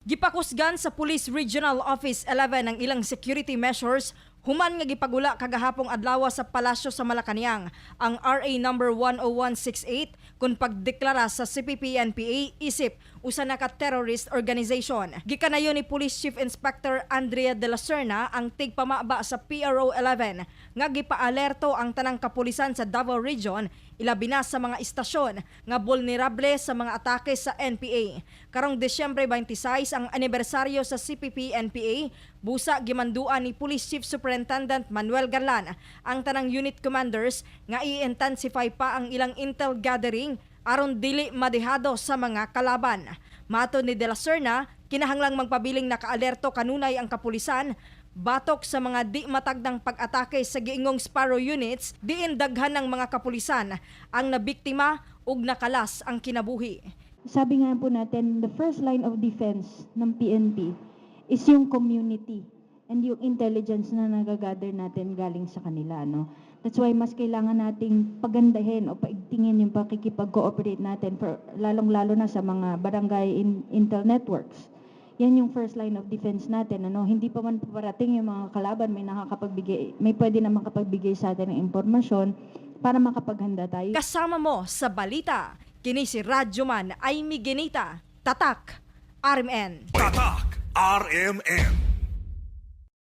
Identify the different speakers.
Speaker 1: Gipakusgan sa Police Regional Office 11 ang ilang security measures human nga gipagula kagahapong adlaw sa Palasyo sa Malacañang ang RA number 10168 kun pagdeklara sa CPP-NPA isip usa na ka terrorist organization. Gikanayon ni Police Chief Inspector Andrea de la Serna ang tigpamaba sa PRO 11 nga gipaalerto ang tanang kapulisan sa Davao Region, ilabi na sa mga istasyon nga vulnerable sa mga atake sa NPA. Karong Disyembre 26 ang anibersaryo sa CPP-NPA, busa gimanduan ni Police Chief Superintendent Manuel Garlan ang tanang unit commanders nga i-intensify pa ang ilang intel gathering aron dili madehado sa mga kalaban. Matod ni De La Serna, kinahanglang magpabiling nakaalerto kanunay ang kapulisan batok sa mga di matagdang pag-atake sa giingong Sparrow units, diin daghan ng mga kapulisan ang nabiktima ug nakalas ang kinabuhi.
Speaker 2: Sabi nga po natin, the first line of defense ng PNP is yung community and yung intelligence na nagagather natin galing sa kanila. No? That's why mas kailangan nating pagandahin o paigtingin yung pakikipag-cooperate natin, for, lalong-lalo na sa mga barangay intel networks. Yan yung first line of defense natin. Ano? Hindi pa man paparating yung mga kalaban, may nakakapagbigay, may pwede na makapagbigay sa atin ng impormasyon para makapaghanda tayo.
Speaker 1: Kasama mo sa balita, kini si Radyoman Amy Genita, Tatak, RMN.
Speaker 3: Tatak RMN.